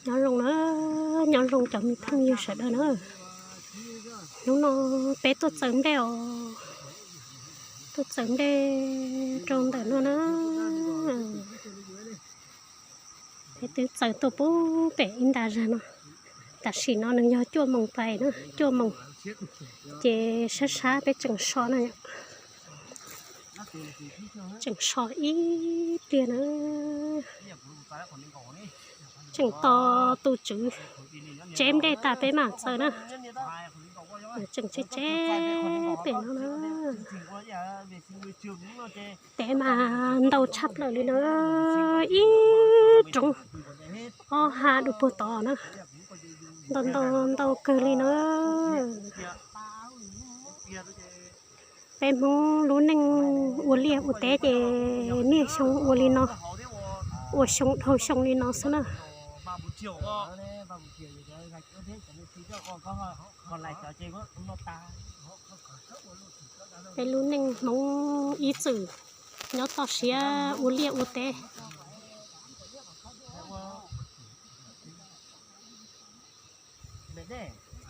Nyob zoo na, nyob zoo cov me phooj ywg sawv daws na. Hnub no peb tuaj txaws nplej os, tuaj txaws nplej rau ntawm no na. Peb twb txaws tuaj puag pem ib nta zag no. Tam sim no nws yog cuaj moos pais na, cuaj moos, ces sab sab peb tseem so na. Tseem so ib pliag na. Tseem tos tus tswv tseb nplej tas peb mam txaws na. Tseem tseb tseb pem no na. Peb mas ntau tshaj plaws li na, ib roob ob ha dua puag tod na. Ntau ntau ntau kawg li na. Peb Hmoob lub neej ua liaj ua teb ces niaj xyoo ua li no, ua xyoo dhau xyoo li no xwb na. Peb lub neej Hmoob ib txwm nyob toj siab ua liaj ua teb,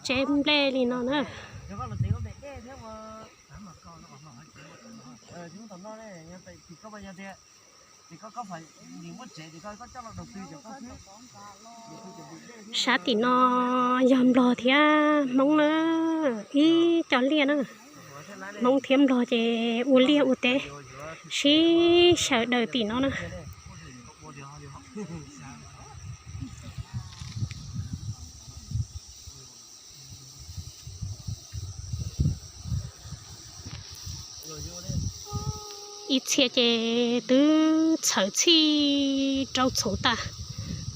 tseb nplej li no na. Sab tim no yog Nplog thiab Hmoob na, ib co liaj na. Hmoob thiab Nplog ces ua liaj ua teb sib xyaw daws tim no na. Ib txhia ces twb txhawv txhij rau txhuv tas,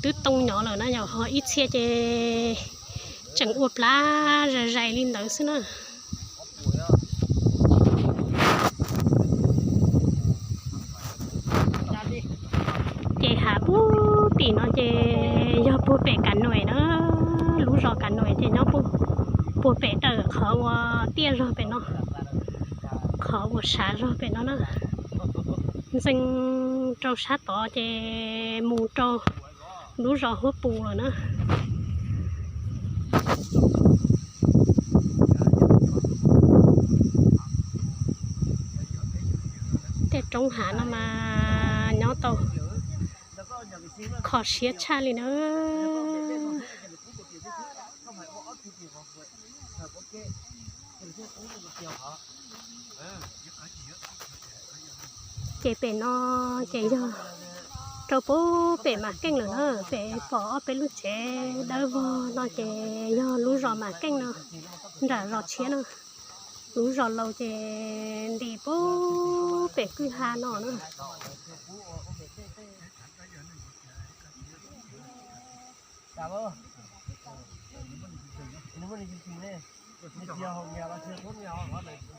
twb too nyov lawm na yom, ho ib txhia ces tseem ua plab zais zais li ntawd xwb na. Ces hav puag tim no ces yog puag pem Kas Nues na, lub zos Kas Nues ces nyob puag pem tawm qhov uas tiaj zog pem no, qhov uas sav zog pem no na. Ntxeev rau sab tod ces mus rau lub zos Huab Pus lawm na. Tej roob hav no mas nyob tau kho siab tshaj li na. Ces pem no ces yog rau puag pem Mas Keej lawm na, pem pom ob peb lub tsev dawb vog no ces yog lub zos Mas Keej no, nram zos tshiab no. Lub zos laus ces nti puag pem kwj ha no na.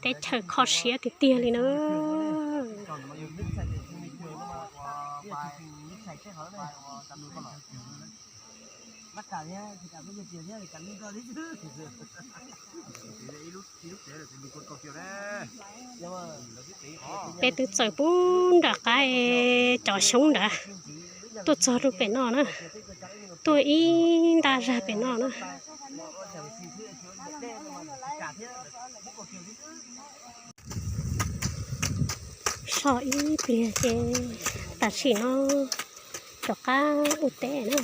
Teb chaws kho siab tiag tiag li na. Peb twb txawm pub nram qab cov xyoob nrad tuaj txog rau pem no na, tuaj ib nta zag pem no na. So ib pliag ces tam sim no rov qab ua teb na.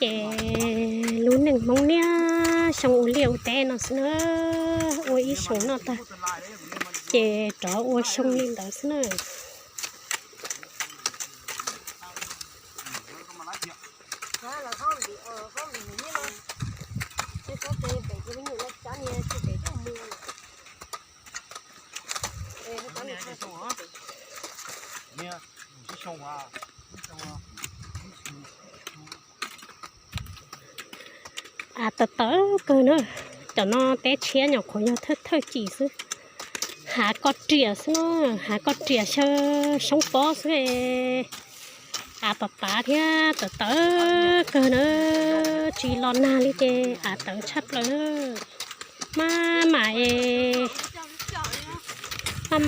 Ces lub neej Hmoob niaj xyoo ua liaj ua teb no xwb na, ua ib xyoos noj tag ces rov ua xyoo li ntawd xwb na. Av tawv tawv kawg na. Cov no teb tshiab nyuam qhuav yog thawj thawj cim xwb. Hav koj riam xwb na, hav koj riam xyaw xyoob pob xwb. Av pav pav thiab tawv tawv kawg na, tsis los nag li ces av tawv tshaj plaws na. Maj mam,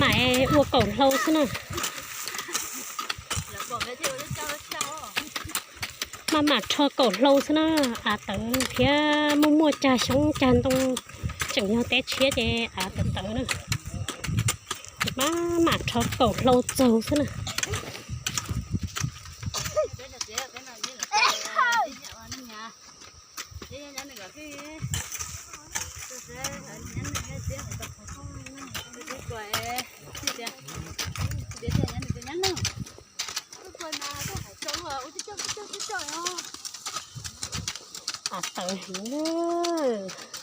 maj mam ua kaum hlau xwb na. Maj mam rho kaum hlau xwb na, av tawv thiab muaj muaj cag xyoob cag ntoo, tseem yog teb tshiab ces av tawv tawv na. Maj mam rho kaum hlau txaug xwb na. Av tawv heev.